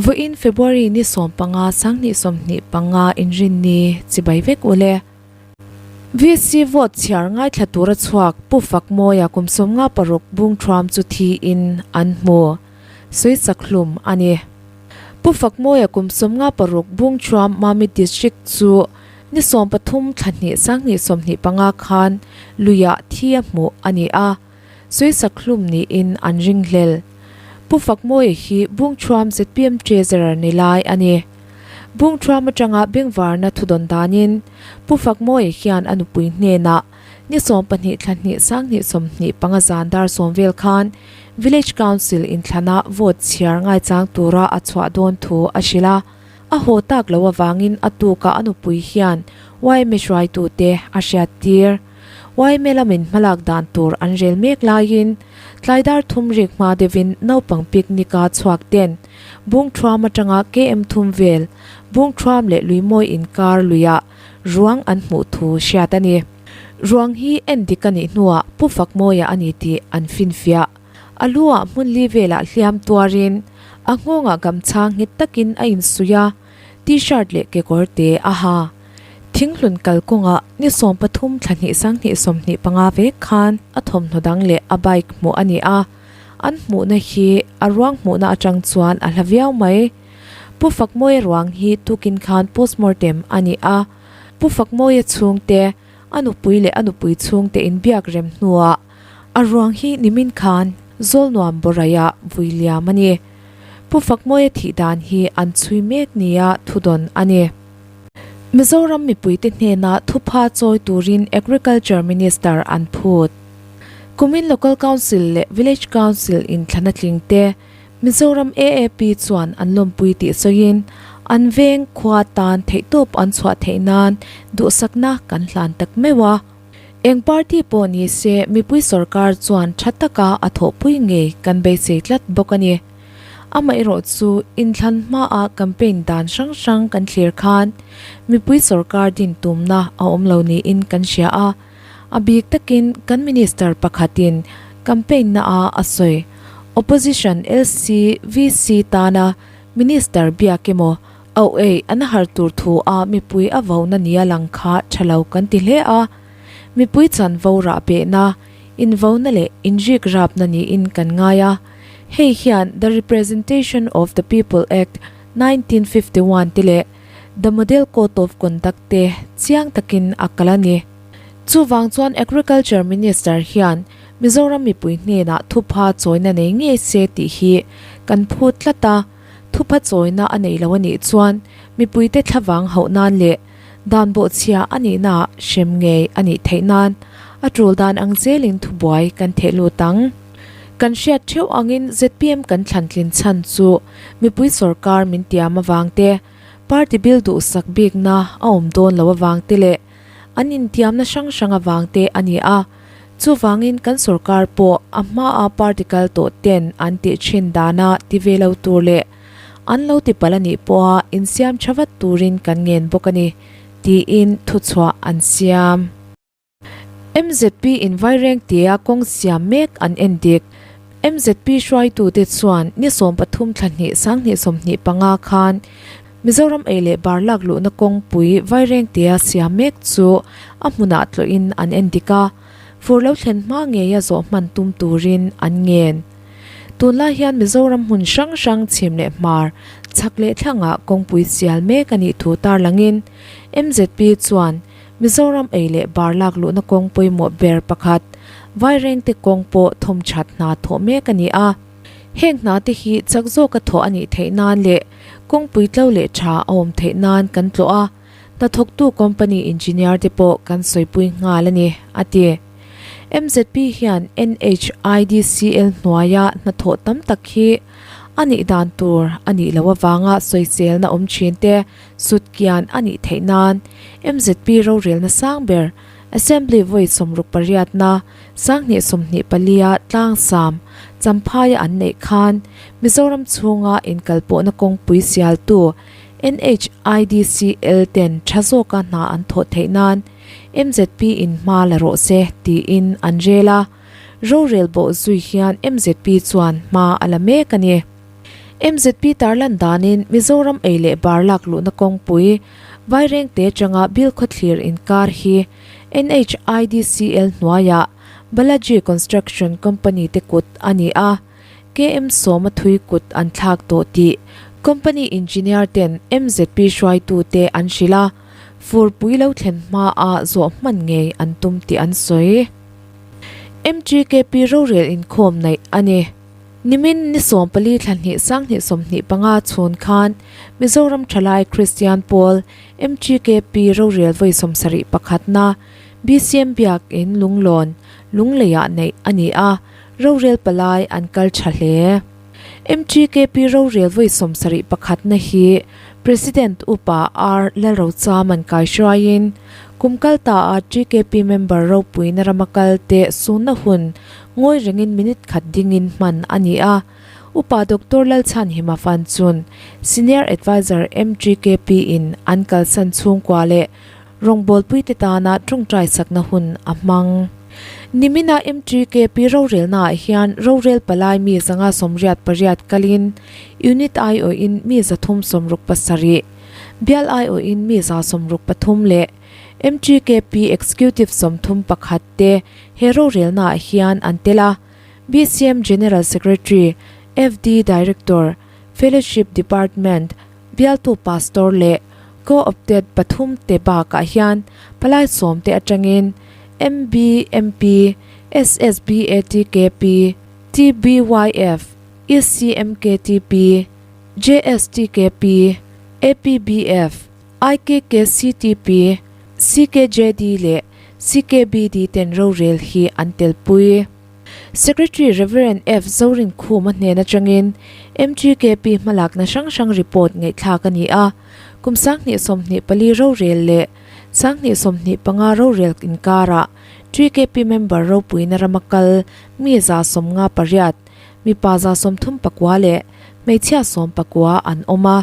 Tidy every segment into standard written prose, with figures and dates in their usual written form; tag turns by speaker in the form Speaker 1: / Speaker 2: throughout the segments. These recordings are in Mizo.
Speaker 1: Vawiin February ni 15 2025 inrinni chibai vek ule. VC vote chhiar ngaithla tura chhuak Pu Fakmawia kum 56 bung thuam chu thiin an hmu. Sawisak hlum a ni. Pu Fakmawia kum 56 bung thuam Mamit District chu ni 13 thla hnih 2025 khan luiah thi a hmuh a ni a. Sawisak hlum niin an ringhlel. Pu Fakmawia hi Bungthuam zpm Treasurer ni lai a ni. Bungthuam atanga bengvarna thudawn danin Pu Fakmawia hian a nupui hnenah ni 12 thla hnih 2025 zan dar 10 vel khan Village Council inthlana vote chhiar ngaichang tura a chhuah dawn thu a hrilh a. A haw tak loh avangin a tukah a nupui hian yma hruaitute a hriattir. Yma lamin hmalak dan tur an rel mek laiin tlai dar thum rik hma deuhin naupang picnic a chhuak ten Bungthuam atanga KM thum vel Bungthuam leh Luimawi inkar luiah ruang an hmuh thu hriat a ni. Ruang hi en dik a nih hnuah Pu Fakmawia a ni tih an finfiah. A luah hmun li velah hliam tuarin a nghawngah gamchhang nghet takin a insuih a, T-shirt leh kekawr te a ha. Thinghlun kalkawngah ni 13 thla hnih 2025 vek khan a thawmhnaw dang leh a bike hmuh a ni a, an hmuhna hi a ruang hmuhna atang chuan a hla viau mai. Pu Fakmawia ruang hi tukin khan postmortem a ni a, Pu Fakmawia chhungte, a nupui leh a nupui chhungte inbiak rem hnuah a ruang hi nimin khan Zawlnuam Bawraiah vui liam a ni. Pu Fakmawia thih dan hi an chhui mek nia thudawn a ni. Mizoram mipuite hnena thupha chawi turin Agriculture Minister an phut. Kumin Local Council leh Village Council inthlana tling te Mizoram AAP chuan an lawmpui tih sawiin an veng khua tan theihtawp an chhuah theih nan duhsakna kan hlan tak meuh a. Eng party pawh ni se mipui sorkar chuan tha taka a thawhpui ngei kan beisei tlat bawk a ni. Amaherawh chu inthlan hmaah campaign dan hrang hrang kan thlir khan mipui sorkar din tumna a awm lo niin kan hria a. A bik takin kan minister pakhatin campaign naah a sawi. Opposition LC, VC tana minister biak emaw auh ei an har tur thu a mipui a vona nia lang kha tha lo kan ti hle a. Mipui chanvo rah behna, invona leh inrik rapna niin kan ngai a. Hei hian The Representation of the People Act, 1951 te leh The Model Code of Conduct te chiang takin a kal a ni. Chuvang chuan Agriculture Minister hian Mizoram mipui hnenah thupha chawina nei ngei se tih hi kan phut tlat a, thupha chawina a nei lo a nih chuan mipuite thlavang hauh nan leh dan bawhchhia a nihnaah hrem ngei a nih theih nan a tul dan ang zelin thubuai kan theh lut ang. Kan hriat theuh angin zpm kan thlantlin chhan chu mipui sorkar min tiam avang te, party bill duhsak bikna a awm dawn lo avang te leh an intiamna hrang hrang avang te a ni a. Chuvangin kan sorkar pawh a hmaa party kal tawh ten an tih thin dana ti ve lo tur leh an lo ti palh a nih pawha insiam tha vat turin kan ngen bawk a ni, tiin thuchhuah an siam. Mzp in Vaireng tia kawng siam mek an en dik. Mzp hruaitute chuan ni 13 thla hnih 2025 khan Mizoram ei leh bar lak luhna kawngpui Vaireng tia siam mek chu a hmunah tlawhin an en dik a, fur lo thlen hma ngeia zawh hman tum turin an ngen. Tunlai hian Mizoram hmun hrang hrang chhim leh hmar, chhak leh thlangah kawngpui sial mek a nih thu tarlangin mzp chuan Mizoram ei leh bar lak luhna kawng pawimawh ber pakhat, Vairengte kawng pawh thawmthat hna thawh mek a ni a. Heng hna te hi chak zawka thawh a nih theih nan leh kawngpui tlo leh tha a awm theih nan kan tlawh a, hnathawktu company engineer te pawh kan sawipui nghal a ni, a ti. Mzp hian NHIDCL hnuaia hnathawh tam tak hi a nih dan tur a nih loh avanga sawiselna awm thin te sutkian a nih theih nan mzp rorelna sang ber Assembly vawi 68na 2024-a tlangsam Champhaia an neih khan Mizoram chhunga inkalpawhna kawngpui sialtu NHIDCL ten tha zawka hna an thawh theih nan mzp in hma la rawh se tiin an rel a, rorel bawh zui hian mzp chuan hma a la mek a ni. MZP tarlan danin Mizoram ei leh bar lak luhna kawngpui Vairengte atanga Bilkhawthlir inkar hi NHIDCL hnuaiah Balaji Construction Company te kut a ni a, KM sawma thui kut an thlak tawh tih company engineer ten MZP hruaitute an hrilh a, furpui lo thlen hmaah zawh hman ngei an tum tih an sawi. MGKP rorel inkhawm naih a ni. Nimin ni 14 thla hnih sanghnih 25 chhun khan Mizoram Thalai Kristian Pawl, MGKP, rorel vawi 71 pakhatna BCM Biakin Lunglawn, Lungleiah neih a ni a, rorel palai an kal tha hle. MGKP rorel vawi 71 pakhatna hi President Upa R Lalrochaman kaihruaiin kum kal ta a TKP member ropuina rama kal te sunna hun ngawi rengin minute khat dingin hman a ni a. Upa Doctor Lalchhanhima fan chun Senior Adviser MGKP in an kalsan chhungkua leh rawngbawlpuite tana tawngtai sakna hun a hmang. Nimina MGKP rorelnaah hian rorel palai mi 588 kalin Unit aiawhin mi 367, Bial aiawhin mi 163 leh MGKP Executive 31 te he rorelnaah hian an tel a. BCM General Secretary, FD Director, Fellowship Department, Bialtu Pastor leh Co-opted pathum te bakah hian palai sawm te atangin MBMP, SSBATKP, TBYF, ECMKTP, JSTKP, APBF, IKKCTP, CKJD leh CKBD ten rorel hi an telpui. Secretary Rev. F. Zorinkhuma hnen atangin MGKP hmalakna hrang hrang report ngaihthlak a ni a, kum 2024 rorel leh 2025 rorel inkarah TKP member ropuina rama kal mi 58, mipa 39 leh hmeichhia 19 an awm a,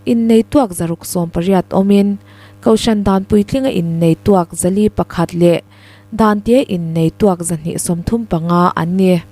Speaker 1: innei tuak 680 awmin Kohhran dan puitlinga innei tuak 401 leh Dan tia innei tuak 235 an ni.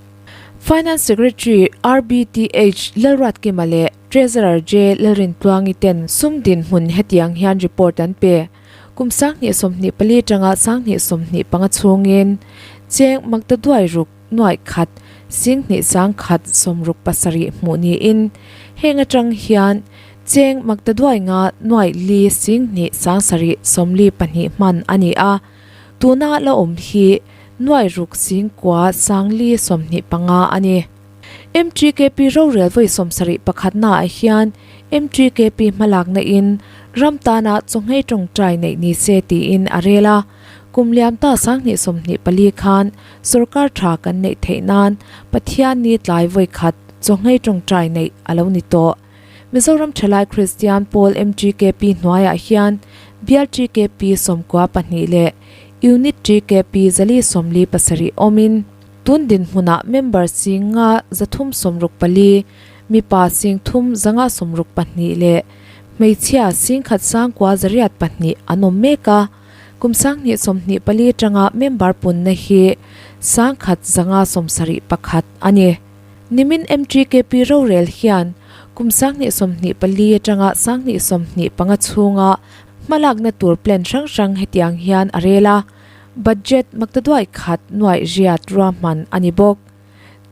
Speaker 1: Finance Secretary RBTH Lalruatkima leh Treasurer J Lalrintluangi ten sum dinhmun hetiang hian report an pe. Kum 2024 atanga 2025 chhungin cheng Magdaduai ruk nuaih khat 10,000 sangkhat 67 hmuh niin heng atang hian cheng Magdaduai nga nuaih li 10,000 sangsarih 42 hman a ni a. Tuna la awm hi nuai ruk singkua sangli 25 a ni. MTKP rorel vawi 71 naah hian MTKP hmalakna in ram tana chawnghei tawngtai neih ni se tiin a rel a. Kum liam ta 2024 khan sorkar tha kan neih theih nan Pathian ni tlai vawi khat chawnghei tawngtai neih a lo ni tawh. Mizoram Thalai Kristian Pawl MGKP hnuaiah hian Bial TKP 92 leh Unit TKP 447 awmin tun dinhmunah member singa 364, mipa 3 562 leh hmeichhia 1,902 an awm mek a. Kum 2024 atanga member punna hi 1,171 a ni. Nimin MTKP rorel hian kum 2024 atanga 2025 chhunga hmalakna tur plan hrang hrang hetiang hian a rel a, budget maktaduai khat nuaih riat ruahman a ni bawk.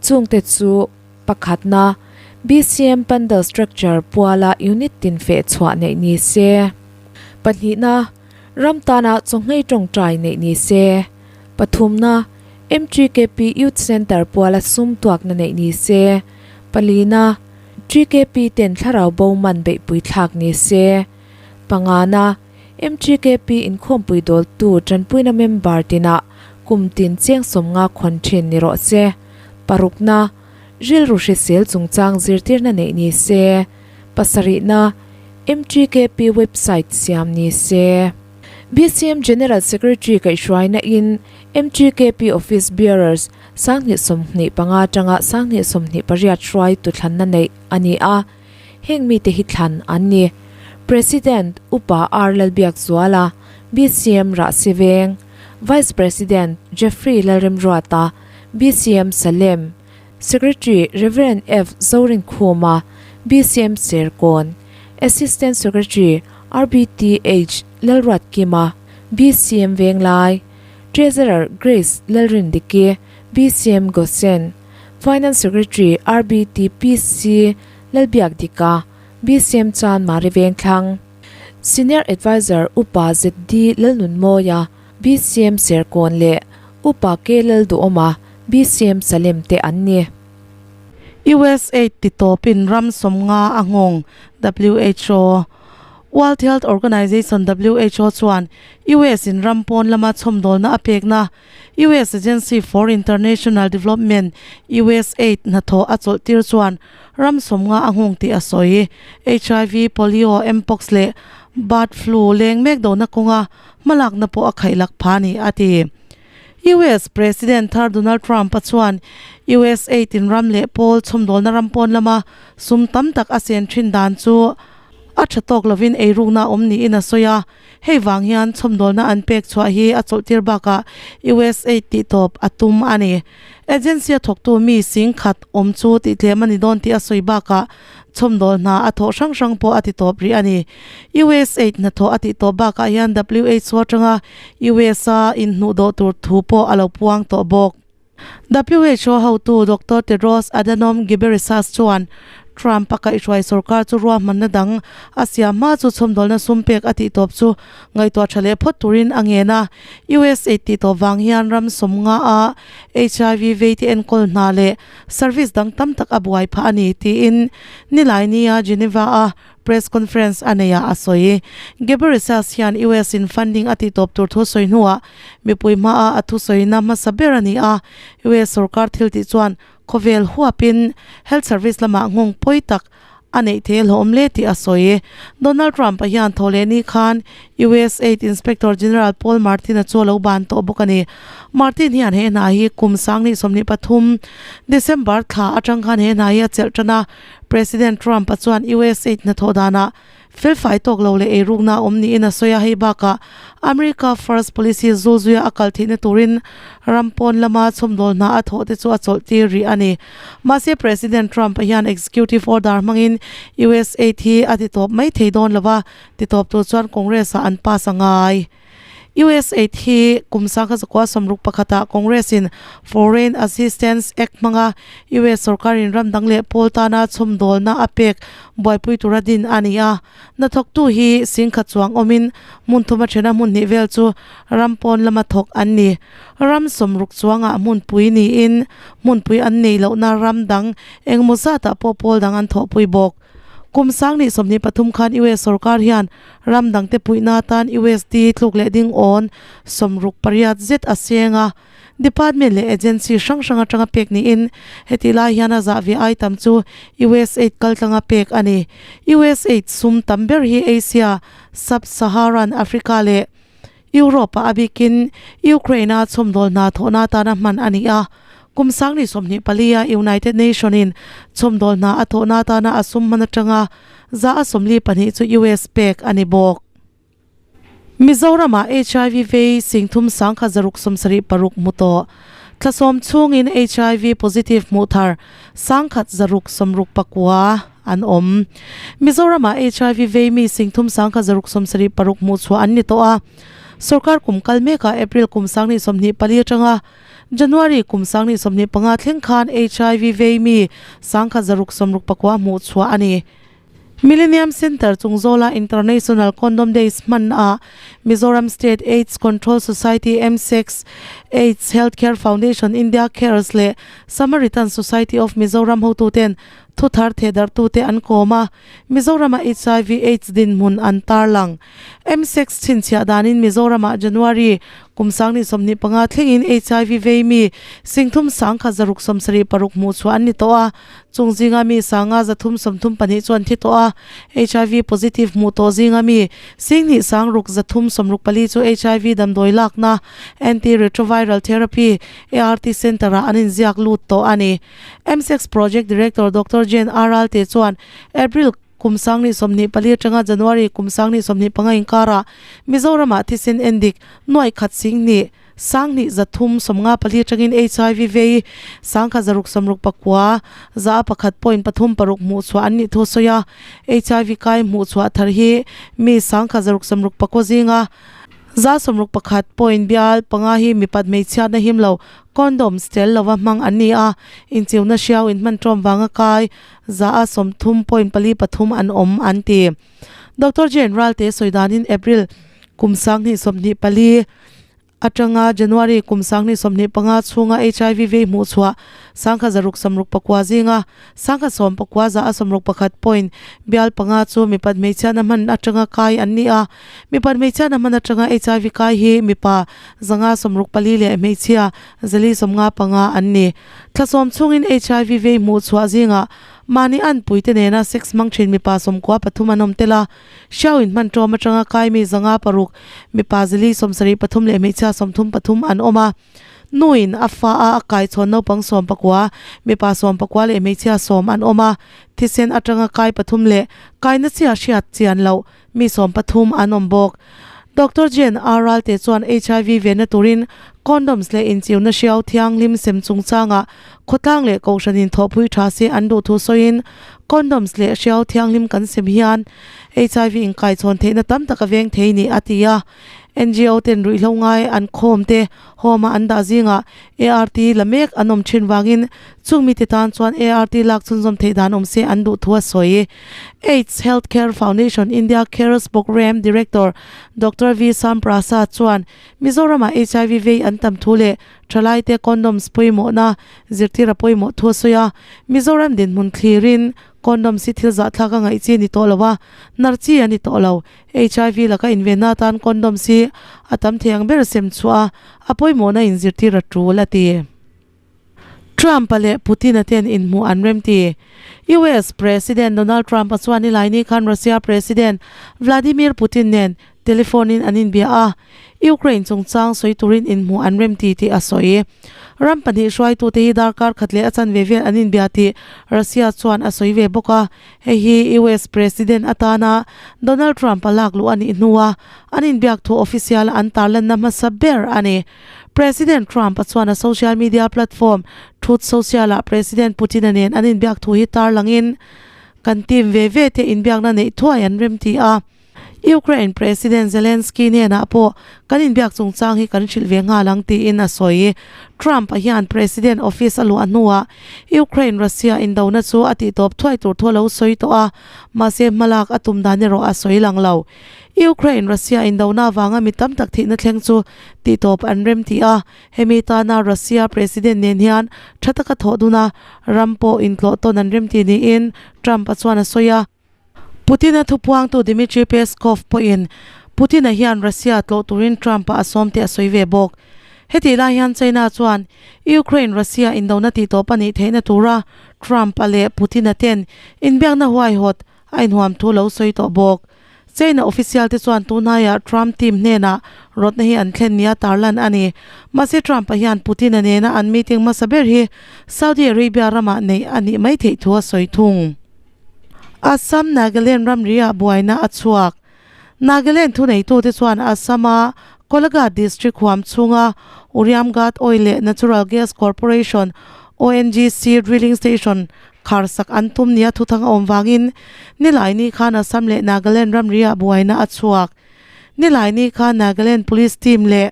Speaker 1: Chungte chu pakhatna, BCM Pandal Structure puala unit tin feh chhuah neih ni se. Pahnihna, ram tana chawnghei tawngtai neih ni se. Pathumna, MTKP Youth Centre puala sum tuakna neih ni se. Palina, TKP ten thlarau bo man beihpui thlak ni se. Pangana, MTKP inkhawmpui dawltu tanpuina member tinah kum tin cheng 50 khawn thin ni rawh se. Parukna, rilru hrisel chungchang zirtirna neih ni se. Pasarihna, MTKP website siam ni se. BCM General Secretary kaihhruaina in MTKP Office Bearers 2025 atanga 2028 hruaitu thlanna neih a ni a, heng mite hi thlan an ni. President, Upa R Lalbiakzuala, BCM Rahsiveng, Vice President, Jeffrey Lalremruata, BCM Salem, Secretary, Rev. F Zorinkhuma, BCM Serkawn, Assistant Secretary RBTH Lalruatkima, BCM Venglai, Treasurer Grace Lalrindiki, BCM Gosen, Finance Secretary RBTPC Lalbiakdika, BCM Chan Mari Vengthlang, Senior Adviser Upa ZD Lalnunmawia, BCM Serkawn leh Upa K Lalduhawma, BCM Salem te an ni.
Speaker 2: USAID ti tawpin ram sawmnga a nghawng, who. World Health Organization, who, chuan US in ram pawn lama chhawmdawlna a pekna US Agency for International Development, USAID, hnathawh a chawlh tir chuan ram sawmnga a nghawng tih a sawi. Hiv, polio, mpox leh bird flu leng mek dona kawnga hmalakna pawh a khaihlak pha a ni, a ti. US President thar Donald Trump-a chuan USAID in ram leh pawl chhawmdawlna ram pawn lama sum tam tak a sen thin dan chu a tha tawk lovin eirukna a awm niin a sawi a. Hei vang hian chhawmdawlna an pek chhuah hi a chawlhtir bakah USAID tihtawp a tum a ni. Agency a thawktu mi singkhat awm chu tihtlem a ni dawn tih a sawi bakah chhawmdawl hna a thawh hrang hrang pawh a titawp rih a ni. USAID hnathawh a tihtawp bakah hian who atanga US-a inhnuhdawh tur thu pawh a lo puang tawh bawk. Who hotu Doctor Tedros Adhanom Ghebreyesus chuan Trump a kaihhruai sorkar chu ruahmanna dang a siam hma chu chhawmdawlna sum pek a tihtawp chu ngaihtuah tha leh phawt turin a ngen a. USAID tihtawp vang hian ram sawmnga a HIV vei te enkawl hna leh service dang tam tak a buai phah a ni, tiin Nilaini-a Geneva-a press conference a neihah a sawi. Ghebreyesus hian US in funding a tihtawp tur thu sawi hnuah mipui hmaah a thusawina hmasa ber a ni a, US sorkar thil tih chuan khawvel huapin health service lamah nghawng pawi tak a neih thei hlawm hle tih a sawi. Donald Trump-a hian thaw leh ni khan US Aid Inspector General Paul Martin-a chu a lo ban tawh bawk a ni. Martin hian he hna hi kum 2023 December thla atang khan he hna hi a chelh tan a, President Trump-a chuan US Aid hnathawh danah felfai tawk lo leh eirukna a awm niin a sawi a, hei bakah America First Policy zulzuia a kal theihna turin ram pawn lama chhawmdawl hna a thawh te chu a chawlh tir rih a ni. Mahse President Trump-a hian Executive Order hmangin US Aid hi a titawp mai thei dawn lo a, titawp tur chuan Congress-ah an pass a ngai. USAID hi kum 1961 ah Congress-in Foreign Assistance Act hmanga US sorkarin ram dang leh pawl tana chhawmdawlna a pek buaipui tura din a ni a. Hnathawktu hi singkhat chuang awmin hmun thuma thena hmun hnih vel chu ram pawn lama thawk an ni. Ram sawmruk chuangah hmunpui niin hmunpui an nei lohna ram dang engemaw zatah pawh pawl dang an thawhpui bawk. Kum 2023 khan US sorkar hian ram dangte puihna atan USD tluk leh ding awn 68 zet a seng a, department leh agency hrang hrang atanga pek niin hetih lai hian a zah ve ai tam chu USAID kaltlanga pek a ni. USAID sum tam ber hi Asia, Sub-Saharan Africa leh Europe-ah a bikin Ukraine-a chhawmdawl hna thawhna atana hman a ni a. Kum 2024-a United Nation-in chhawmdawl hna a thawhna atana a sum hman atanga 42% chu US pek a ni bawk. Mizoram-ah hiv vei singthum 1676 hmu tawh. Thla sawm chhungin hiv positive hmuh thar 1669 an awm. Mizoram-ah hiv vei mi singthum 1676 hmuh chhuah an ni tawh a. Sorkar kum kal mekah April kum 2024 atanga January kum 2025 thleng khan hiv vei mi 1669 hmuh chhuah a ni. Millennium Centre chungzawla International Condom Days hman ah Mizoram State AIDS Control Society, MSACS, AIDS Healthcare Foundation India Cares leh Samaritan Society of Mizoram hotuten Thu thar thehdarhtute an kawm a, Mizoram-a hiv aids dinhmun an tarlang. MSEX chhinchhiah danin Mizoram-ah January kum 2025 thlengin hiv vei mi singthum 1676 hmuh chhuah an ni tawh a, chung zinga mi 534 chu an thi tawh a, hiv positive hmuh tawh zinga mi singhnih sangruk 364 chu hiv damdawi lakna anti-retroviral therapy, ART, centre-ah an inziak lut tawh a ni. MSEX Project Director Doctor Jane R. Ralte chuan April kum 2024 atanga January kum 2025 inkarah Mizoramah thisen endik nuaih khat sing hnih. 2354 atangin HIV vei 1669 1.36 hmuh chhuah an nih thu a sawi a. HIV kai hmuh chhuah thar hi mi 1669 zinga 61 point bial panga hi mipat hmeichhiatna him lo condoms tel lova hmang an ni a, inchiuna hriau inhman ṭawm vanga kai 30.43 an awm an ti. Doctor Jane Ralte sawi danin April kum 2024 atanga January kum 2025 chhunga HIV vei hmuh chhuah 1669 zinga 19,161 point bial panga chu mipat hmeichhiatna hman atanga kai an ni a. Mipat hmeichhiatna hman atanga HIV kai hi mipa 564 leh hmeichhia 455 an ni. Thla sawm chhungin HIV vei hmuh chhuah zingah Mahni anpuite nena sex hmang thin mipa 13 an awm tel a, hriau inhman ṭawm aṭanga kaimi 506, mipa 473 leh hmeichhia 33 an awm a. Nuin a fa a a kaichhawn naupang 19, mipa 19 leh hmeichhia sawm an awm a, thisen aṭanga kai pathum leh kaina chia hriat chian loh mi 13 an awm bawk. Doctor Jane R. Ralte chuan HIV venna turin condoms leh inchiuna hriau thianghlim sem chungchangah khawtlang leh kohhranin thawhpui tha se an duh thu sawiin condoms leh hriau thianghlim kan sem hian HIV inkaichhawn theihna tam tak a veng thei ni a ti a. NGO ten ruihhlo ngai an khawm te home a an dah zingah ART la mek an awm thin vangin chung mite tan chuan ART lak chhunzawm theih dan awm se an duh thu a sawi. AIDS Health Care Foundation India Cares Programme Director Doctor V Sam Prasad chuan Mizoramah HIV vei an tam thu leh thalaite condoms pawimawhna zirtir a pawimawh thu a sawi a. Mizoram dinhmun thlirin condoms hi thil zahthlak a ngaih chi a ni tawh lo a, nar chi a ni tawh lo. HIV laka invenna atan condoms hi a tam thei ang ber sem chhuah a, a pawimawhna inzirtir a tul a ti. Trump-a leh Putin-a ten inhmuh an rem ti. US President Donald Trump-a chuan nilaini khan Russia President Vladimir Putin nen telephone-in an inbia a, Ukraine chungchang sawi turin inhmuh an rem ti tih a sawi. Ram pahnih hruaitute hi darkar khat leh a chanve vel an inbia tih Russia chuan a sawi ve bawk a, Hei hi US President atana Donald Trump-a lak luh a nih hnua an inbiak thu official an tarlanna hmasa ber a ni. President Trump-a chuan a social media platform Truth Social-ah President Putin-a nen an inbiak thu hi tarlangin, Kan team ve ve te inbiakna neih thuai an remti a. Ukraine President Zelensky hnenah pawh kan inbiak chungchang hi kan hrilh ve nghal ang tiin a sawi. Trump-a hian President office a luah hnuah Ukraine-Russia indona chu a tihtawp thuai tur thu a lo sawi tawh a, mahse hmalak a tum dan erawh a sawi lang lo. Ukraine-Russia indona avanga mi tam tak thihna thleng chu tihtawp an remti a, hemi tana Russia President nen hian tha taka thawh dun a, ram pawh intlawh tawn an remti niin Trump-a chuan a sawi a. Putin-a thupuangtu Dmitry Peskov pawhin Putin-a hian Russia tlawh turin Trump-a a sawm tih a sawi ve bawk. Hetih lai hian China chuan Ukraine-Russia indona tihtawp a nih theihna tura Trump-a leh Putin-a ten inbiakna huaihawt a inhuam thu lo sawi tawh bawk. China official te chuan tunhaiah Trump team hnenah rawtna hi an thlen nia tarlan a ni. Mahse Trump-a hian Putin-a nena an meeting hmasa ber hi Saudi Arabia ramah neih a nih mai theih thu a sawi thung. Assam Nagaland ramri-ah buaina a chhuak. Nagaland thuneitute chuan Assam-a Golaghat district huam chhunga Uriamghat Oil leh Natural Gas Corporation, ONGC, drilling station kharsak an tum nia thuthang a awm vangin Nilaini khan Assam leh Nagaland ramri-ah buaina a chhuak. Nilaini khan Nagaland Police team leh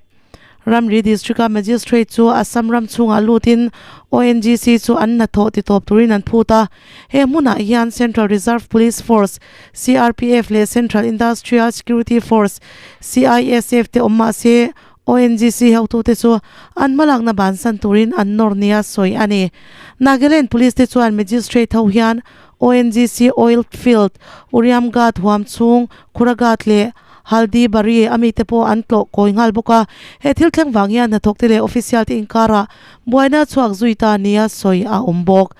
Speaker 2: Ramri District-a Magistrate chu Assam ram chhungah lutin ONGC chu an hnathawh titawp turin an phut a. He hmunah hian Central Reserve Police Force, CRPF, leh Central Industrial Security Force, CISF, te awm mah se ONGC hotute chu an hmalakna bansan turin an nawr nia sawi a ni. Nagaland Police te chuan Magistrate ho hian ONGC Oil Field, Uriamghat huam chhung, Khuraghat leh Haldi Bari a mite pawh an tlawh kawi nghal bawk a, he thil thleng vang hian hnathawkte leh official te inkarah buaina chhuak zui ta nia sawi a awm bawk.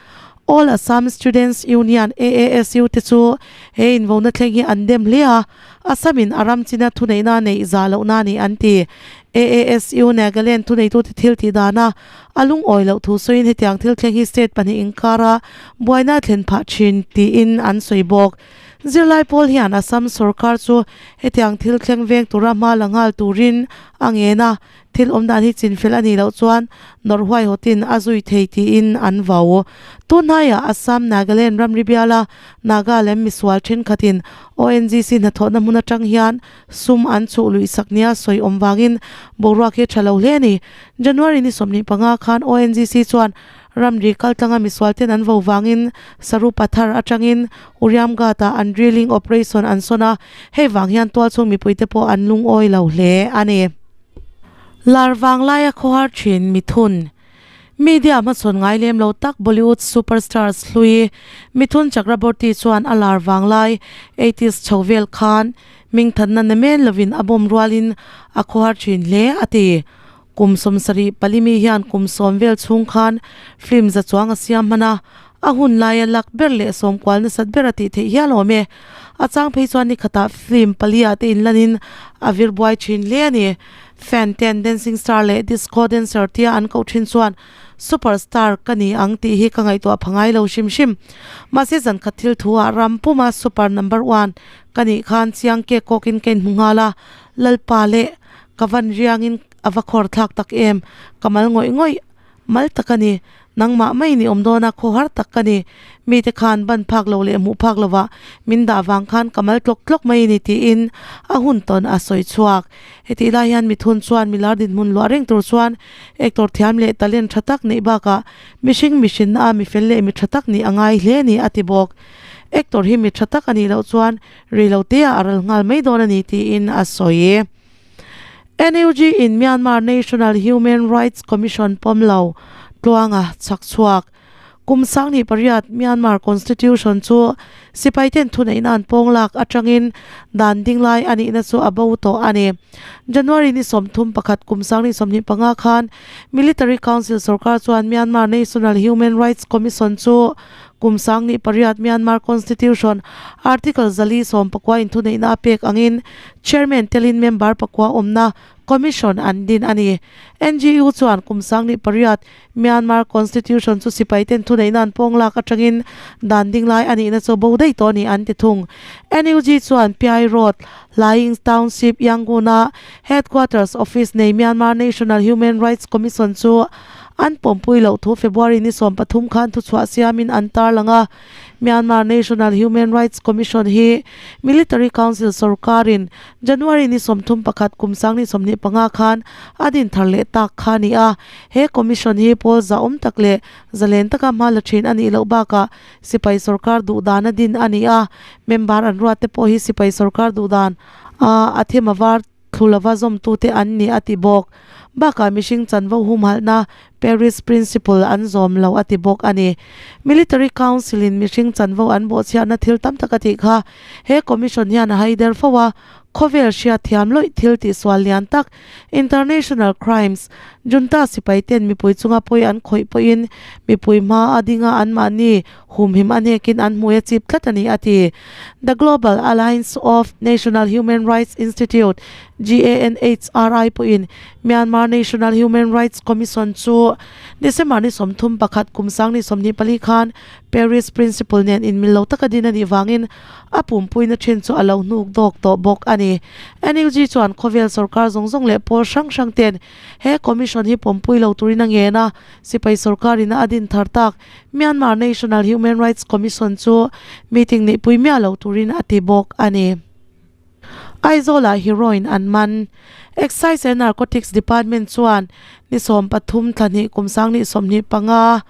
Speaker 2: All Assam Students Union, AASU, te chu he invona thleng hi an dem hle a, Assam in a ram china thuneihna neih zah lohna a ni an ti. AASU Nagaland thuneitute thil tih dana a lungawi loh thu sawiin hetiang thil thleng hi state pahnih inkara buaina a thlen phah thin tiin an sawi bawk. Zirlai pawl hian Assam sorkar chu hetiang thil thleng veng tura hma la nghal turin a ngen a, thil awm dan hi chinfel a nih loh chuan nawrh huaihawtin a zui thei tiin an vau. Tunhnaiah Assam Nagaland ramri biala Naga lem misual thenkhatin ONGC hnathawhna hmun atang hian sum an chhuh luih sak nia sawi awm vangin boruak hi a tha lo hle a ni. January ni 25 khan ONGC chuan Ramri kaltlanga misualten an vo vangin Sarupathar atangin Uriamghat-ah an drilling operation an sawn a, hei vang hian tualchhung mipuite pawh an lungawi lo hle a ni. Lar vang laia khawhar thin Mithun Media hmachhawn ngai lem lo tak Bollywood superstars hlui Mithun Chakraborty chuan a lar vang lai eighties chho vel khan hmingthanna namen lovin a bawm rualin a khawhar thin hle a ti. Kum 74 mi hian kum 10 vel chhung khan film za chuang a siam hman a, a hun laia lak ber leh sawm kual nasat ber a tih theih hial awm e. A chang phei chuan ni khatah film pali ah te inlanin a vir buai thin hle a ni. Fan ten dancing star leh disco dancer tia an koh thin chuan super star ka ni ang tih hi ka ngaihtuah pha ngai lo hrim hrim. Mahse zan khat thil thu ah ram puma super number one ka nih khan chiang kek kawkin ka inhmu nghal a, Lalpa leh ka van riangin a va khawr thlak tak em, ka mal ngawih ngawih mal tak a ni, nangmah mai ni awm dawn a khawhar tak ka ni, mite khan ban phak lo leh hmuh phak lovah min dah vang khan ka mal tlawk tlawk mai a ni tiin a hun tawn a sawi chhuak. Hetih lai hian mithun chuan milar dinhmun luah reng tur chuan actor thiam leh talent tha tak neih bakah mihring mihrinna a mifel leh mi tha tak nih a ngai hle a ni a ti bawk. Actor hi mi tha tak a nih loh chuan reilote ah a ral nghal mai dawn a ni tiin a sawi. NUG in Myanmar National Human Rights Commission pawm lo tluanga chhak chhuak. Kum 18 Myanmar Constitution chu sipaiten thuneihna an pawng lak atangin dan ding lai a nihna chu a bo tawh a ni. January ni 31 kum 2025 khan Military Council sorkar chuan Myanmar National Human Rights Commission chu Kum 18 Myanmar Constitution Article 419 in thuneihna a pek angin Chairman telin member pakua awmna Commission an din a ni. NGU chuan kum 18 Myanmar Constitution chu sipaiten thuneihna an pawng lak atangin dan ding lai a nihna chu bo daih tawh a ni an ti thung. NUG chuan Pyai Road, Hlaing Township, Yangon-a Headquarters Office nei Myanmar National Human Rights Commission chu An pawmpui loh thu February ni 13 khan thuchhuah siamin an tarlang a, Myanmar National Human Rights Commission hi Military Council sorkarin January ni 31 kum 2025 khan a din thar leh tak kha a ni a. He commission hi pawl zahawm tak leh zalen taka hma la thin a nih loh bakah sipai sorkar duhdan a din a ni a, member an ruat te pawh hi sipai sorkar duhdan a them a var Thlu lova zawmtute an ni a ti bawk. Bakah mihring chanvo humhalhna Paris Principle an zawm lo a ti bawk a ni. Military Council in mihring chanvo an bawhchhiatna thil tam tak a tih kha he Commission hian a haider fo a, khawvel hriat thiam lawih thil tihsual lian tak International Crimes Junta sipai ten mipui chunga pawi an khawih pawhin mipui hma a dinga anmahni humhim a hnekin an hmui a chip tlat a ni a ti. The Global Alliance of National Human Rights Institute, GANHRI, pawhin Myanmar National Human Rights Commission chu December ni 31 kum 2024 khan Paris Principle nen inmil lo taka din a nih vangin a pumpuina thin chu a lo hnuk dawk tawh bawk a ni. NUG chuan khawvel sorkar zawng zawng leh pawl hrang hrang ten he commission hi pawmpui lo turin a ngen a, sipai sorkarin a din thar tak Myanmar National Human Rights Commission chu meeting neihpui miah lo turin a ti bawk a ni. Aizawl-ah heroin an man. Excise and Narcotics Department chuan ni 13 thla hnih kum 2025,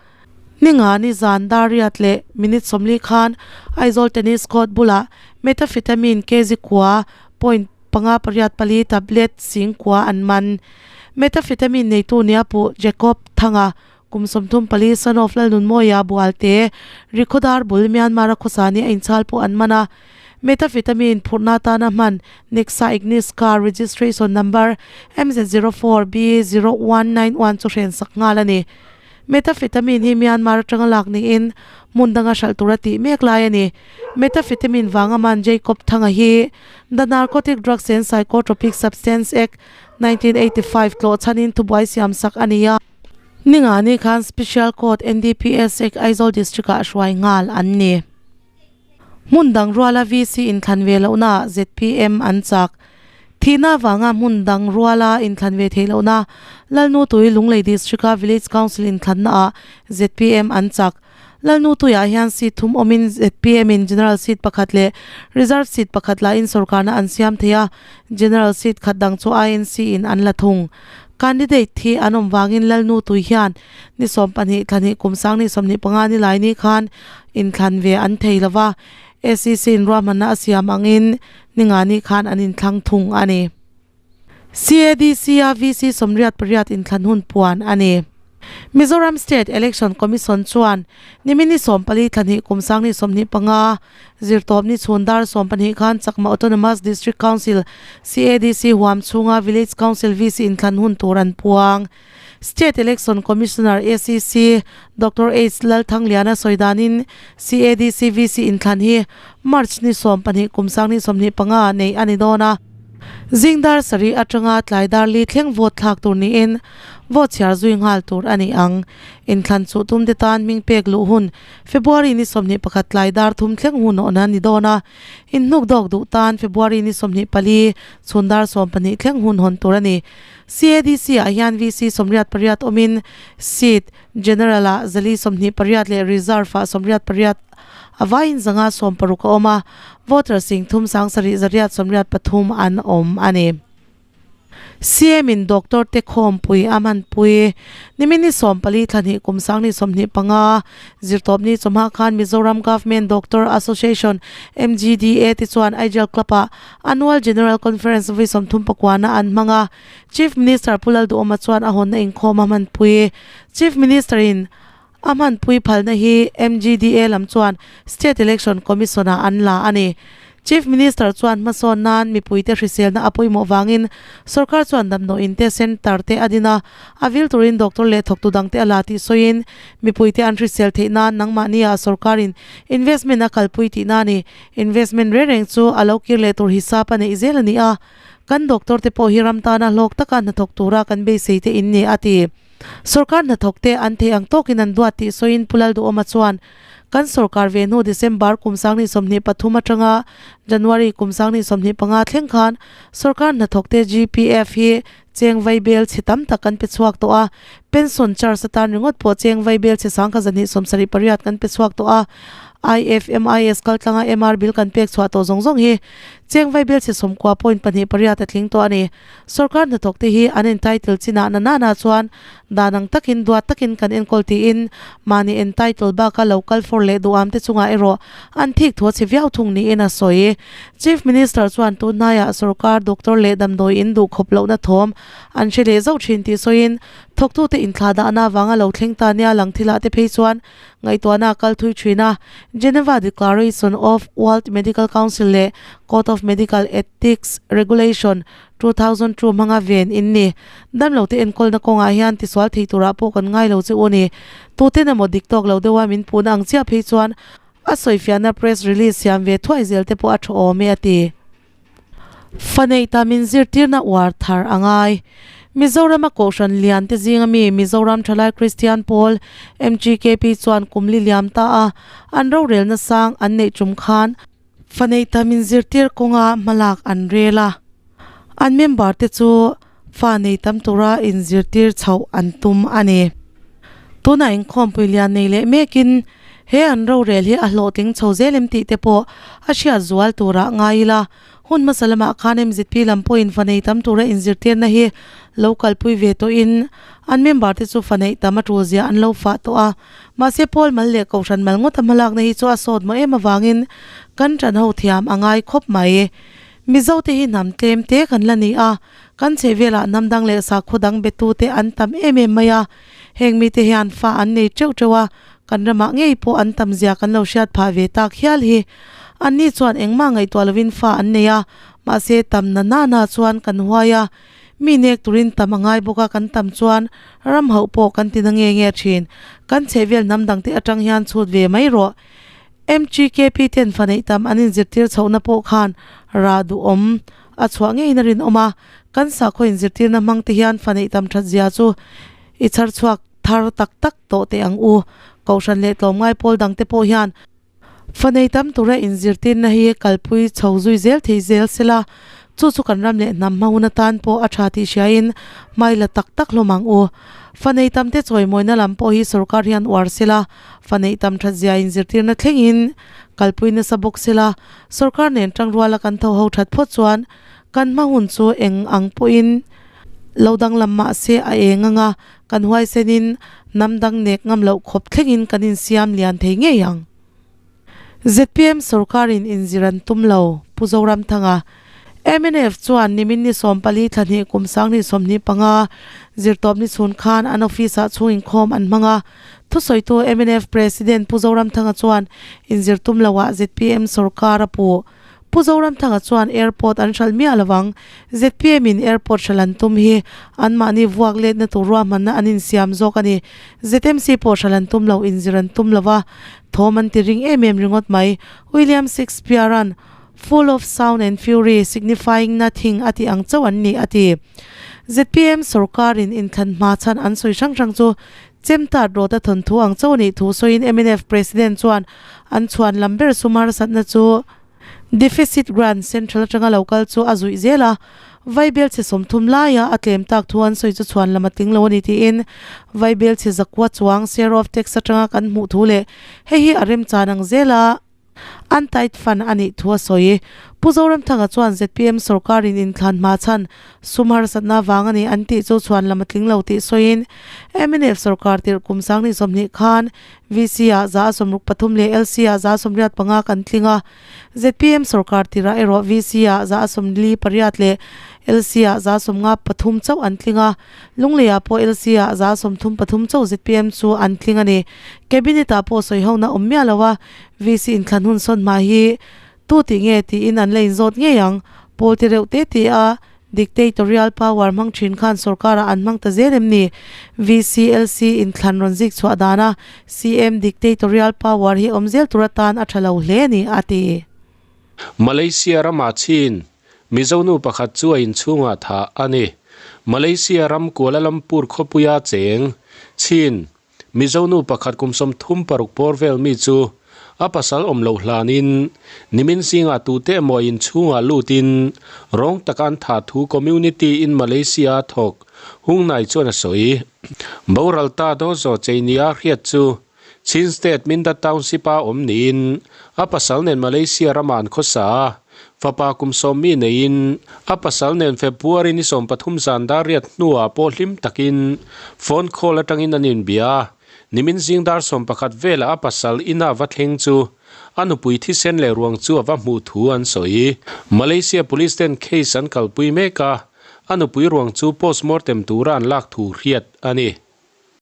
Speaker 2: ninga ni zan dar riat leh minute 40 khan Aizawl Tennis Court bulah methamphetamine kg kua point panga pariat pali tablet sing kua an man. Methamphetamine neitu nia Pu Jacob Thanga Kum 34 son of Lalnunmawia Bualte, Rikhodar bul Myanmar a khawsa nia inchhal pawh an man a. Methamphetamine phurhna atana hman Nexa Ignis car registration number MZ04B0191 chu hren sak nghal a ni. Methamphetamine hi Myanmar atanga lak niin hmun danga hralh tur a tih mek lai a ni. Methamphetamine vanga man Jacob Thanga hi The Narcotic Drugs and Psychotropic Substance Act, 1985 tlawh chhanin thubuai siam sak a ni a. Ninga ni khan Special Court NDPS Act Aizawl District ah hruai nghal an ni. Hmun dang ruala VC inthlan ve lohnaah zpm an chak. Thihna avanga hmun dang ruala inthlan ve theih lohna Lalnutui Lunglei District-a Village Council inthlannaah zpm an chak. Lalnutuiah hian seat thum awmin zpm-in General seat pakhat leh Reserve seat pakhat lahin sorkarna an siam thei a, General seat khat dang chu INC-in an la thung. Candidate thi an awm vangin Lalnutui hian Ni 12 thla hnih kum sang ni 25 ni lai ni khan inthlan ve an thei lo va, SEC in ruahmanna a siam angin ni nga ni khan an inthlang thung a ni. CADC a VC 88 inthlan hun puan a ni. Mizoram State Election Commission chuan nimin ni 14 thla hnih kum sang ni 25 zirtawpni chhun dar 12 khan Chakma Autonomous District Council, CADC, huam chhunga Village Council VC inthlan hun tur an puang. State Election Commissioner, SEC, Doctor H Lalthangliana sawi danin CADC VC inthlan hi March ni 12 kum sang ni 25 ah neih a ni dawn a. Zing dar sarih atanga tlai dar li thleng vote thlak tur niin vote chhiar zui nghal tur a ni ang. Inthlan chuh tum te tan hming pek luh hun February ni 21 tlai dar thum thleng hun awna ni dawn a. Inhnuk dawk duh tan February ni 24 chhun dar 12 thleng hun hawn tur a ni. CADC ah hian VC 88 awmin seat General ah 428 leh Reserve ah 88 a vaiin 160 a awm a, voter sing thum sang sarih zariat 83 an awm a ni. CM in Doctor te khawmpui a hmanpui nimin ni 14 thla hnih kum sang ni 25 zirtawpni chawhma khan Mizoram Government Doctor Association, MGDA, te chuan Aijal Club ah Annual General Conference vawi 34 na an hmang a, Chief Minister Pu Lalduhawma chuan a hawnna inkhawm a hmanpui. Chief Minister in a hmanpui phalna hi MGDA lam chuan State Election Commission ah an la a ni. Chief Minister chuan hmasawn nan mipuite hriselna a pawimawh vangin sorkar chuan damdawiin te centre te a din a, a vil turin doctor leh thawktu dangte a la tih sawiin mipuite an hrisel theih nan nangmahni ah sorkarin investment a kalpui tihna a ni. Investment reng reng chu a lo kir leh tur hisap a neih zel a ni a, kan doctor te pawh hi ram tana hlawk taka hnathawk tura kan beisei te in ni a ti. Sorkar hnathawk te an theih ang tawkin an duat tih sawiin Pu Lalduhawma chuan, Kan sorkar ve hnu December kum sang ni 23 atanga January kum sang ni 25 thleng khan sorkar hnathawk te GPF hi cheng vaibel chhe tam tak kan pe chhuak tawh a, pension charge atan ringawt pawh cheng vaibel chhe sangkha zahnih sawmsarih pariat kan pe chhuak tawh a, IFMIS kaltlanga MR bill kan pek chhuah tawh zawng zawng hi cheng vaibel chhe sawmkua point pahnih pariat a tling tawh a ni. Sorkar hnathawk te hi an entitle chinah na nana chuan dan ang takin duat takin kan enkawl tiin mahni entitle baka lo kal fawr leh duham te chungah erawh an thik thu a chhe viau thung niin a sawi. Chief Minister chuan tunhnaiah sorkar doctor leh damdawi in duh khawp lohna thawm an hre leh zauh thin tih sawiin thawktute inthlah dahna avanga lo thleng ta nia lang thilah te phei chuan Ngaihtuahna a kal thui thin a, Geneva Declaration of World Medical Council leh Code of Medical Ethics Regulation, 2002 hmanga ven in ni. Damlote enkawlna kawngah hian tisual thei turah pawh kan ngai lo che u ni. Tuten emaw dik tawk lo deuha min puhna ang chiah phei chuan a sawifiahna press release siam ve thuai zel te pawh a tha awm e a ti. Fa neih ta min zirtirna uar thar a ngai. Mizorama Kohhran lian te zinga mi Mizoram Thalai Kristian Pawl, MGKP, chuan kum li liam ta a, an rorelna sang an neih tum khan fa neih ta min zirtir kawnga hmalak an rel a, an member te chu fa nei tam tura inzirtir chhoh an tum a ni. Tunah inkhawmpui lian nei leh mekin he an rorel hi a hlawhtling chho zel em tih te pawh a hriat zual turah ngai ila. Hun hmasa lamah khan MZP lam pawhin fa nei tam tura inzirtirna hi lo kalpui ve tawhin an member te chu fa neih tam a tul zia an lo fah tawh a. Mahse Paul mal leh Kohhran mal ngawta hmalakna hi chu a sawt mawh em avangin kan ṭan ho thiam a ngai khawp mai. Mizo te hi hnam tlem te kan la ni a, kan chhehvelah hnam dang leh sakhaw dang betu te an tam em em mai a, heng mite hian fa an nei teuh teuh a, kan ramah ngei pawh an tam zia kan lo hriat phah ve tak hial hi. Anni chuan engmah ngaihtuah lovin fa an nei a, mahse tam na na na chuan kan huai a, mi nek turin tam a ngai bawk a, kan tam chuan ram hauh pawh kan ti na nge nge thin. Kan chhehvel hnam dangte atang hian chhut ve mai rawh. MGKP ten fa neih tam an inzirtir chhohna pawh khan rah duhawm a chhuah ngeiin a rinawm a, kan sakhaw inzirtirna hmang te hian fa neih tam that zia chu i chhar chhuak thar tak tak tawh teh ang u. Kohhran leh tlawmngai pawl dang te pawh hian. Fa nei tam tura inzirtirna hi kalpui chho zui zel thei zel sela, chu chu kan ram leh hnam hma hun atan pawh a tha tih hriain hmai la tak tak hlawm ang u. Fa nei tamte chawimawina lam pawh hi sorkar hian uar sela, fa neih tam that zia inzirtirna thlengin kalpui nasa bawk sela, sorkar nen tangruala kan tho ho that phawt chuan kan hma hun chu eng ang pawhin lo danglam mah se a eng anga kan huaisenin hnam dang nek ngam loh khawp thlengin kan insiam lian thei ngei ang. Zpm sorkarin inzir an tum lo, Pu Zoramthanga. Mnf chuan nimin ni 14 thla hnih kum 2025 zirtawpni chhun khan an office-ah chhung inkhawm an hmang a. Thusawitu mnf President Pu Zoramthanga chuan inzir tum loah zpm sorkar a puh. Pu Zoramthanga chuan airport an hralh miah lovang, zpm in airport hralh an tum hi anmahni vuak letna tur ruahmanna an insiam zawk a ni. ZMC pawh hralh an tum lo, inzir an tum lova, thawm an ti ring em em ringawt mai. William Shakespeare-a'n Full of sound and fury, signifying nothing a tih ang chauh an ni a ti. Zpm sorkarin inthlan hma chhan an sawi hrang hrang chu Chemtat rawt a thawnthu ang chauh a nih thu sawiin mnf President chuan an chhuan lam ber sum harsatna chu Deficit Grant Central atanga lo kal chu a zuih zel a, Vaibel chhe 30 laia a tlem tak thu an sawi chu chhuan lam a tling lo a ni tiin Vaibel chhe zakua chuang share of tax atanga kan hmuh thu leh hei hi a remchan ang zel a. An tight fund a nih thu a sawi. Pu Zoramthanga chuan zpm sorkarin inthlan hma chhan sum harsatna vang a ni an tih chu chhuan lam a tling lo tih sawiin mnf sorkar tirh kum 2020 khan VC ah 63 leh LC ah 85 kan tling a. Zpm sorkar tirah erawh VC ah 48 leh LC ah 53 chauh an tling a. Lungleiah pawh LC ah 33 chauh zpm chu an tling a ni. Cabinet ah pawh sawihona awm miah lo a. VC inthlan hun sawn hma hi tu tih nge tiin an la inzawt ngei ang. Pawl ti reuh te te a, dictatorial power hmang thin khan sorkarah an hmang ta zel em ni? VC, LC inthlan rawn zik chhuah dana CM dictatorial power hi awm zel tur atan a tha lo hle a ni, a ti.
Speaker 3: Malaysia rama chin Mizo nu pakhat chu a inchhungah thah a ni. Malaysia ram Kuala Lumpur khawpuia cheng chin Mizo nu pakhat kum 36 bawr vel mi chu a pasal awm loh hlanin nimin zingah tute emaw inchhungah lutin rawng taka an thah thu community in Malaysia a thawk Hungnai chuan a sawi. Boral ta Dozo Cheinia hriat chu Chin State Mindat Township a awm niin a pasal nen Malaysia ramah an khawsa a, fapa kum 10 mi neiin a pasal nen February ni 13 zan dar riat hnuah pawh hlim takin phone call atangin an inbia a, nimin zing dar 11 velah a pasal ina va thleng chu a nupui thisen leh ruang chu a va hmuh thu an sawi. Malaysia Police ten case an kalpui mek a, a nupui ruang chu postmortem tura an lak thu hriat a ni.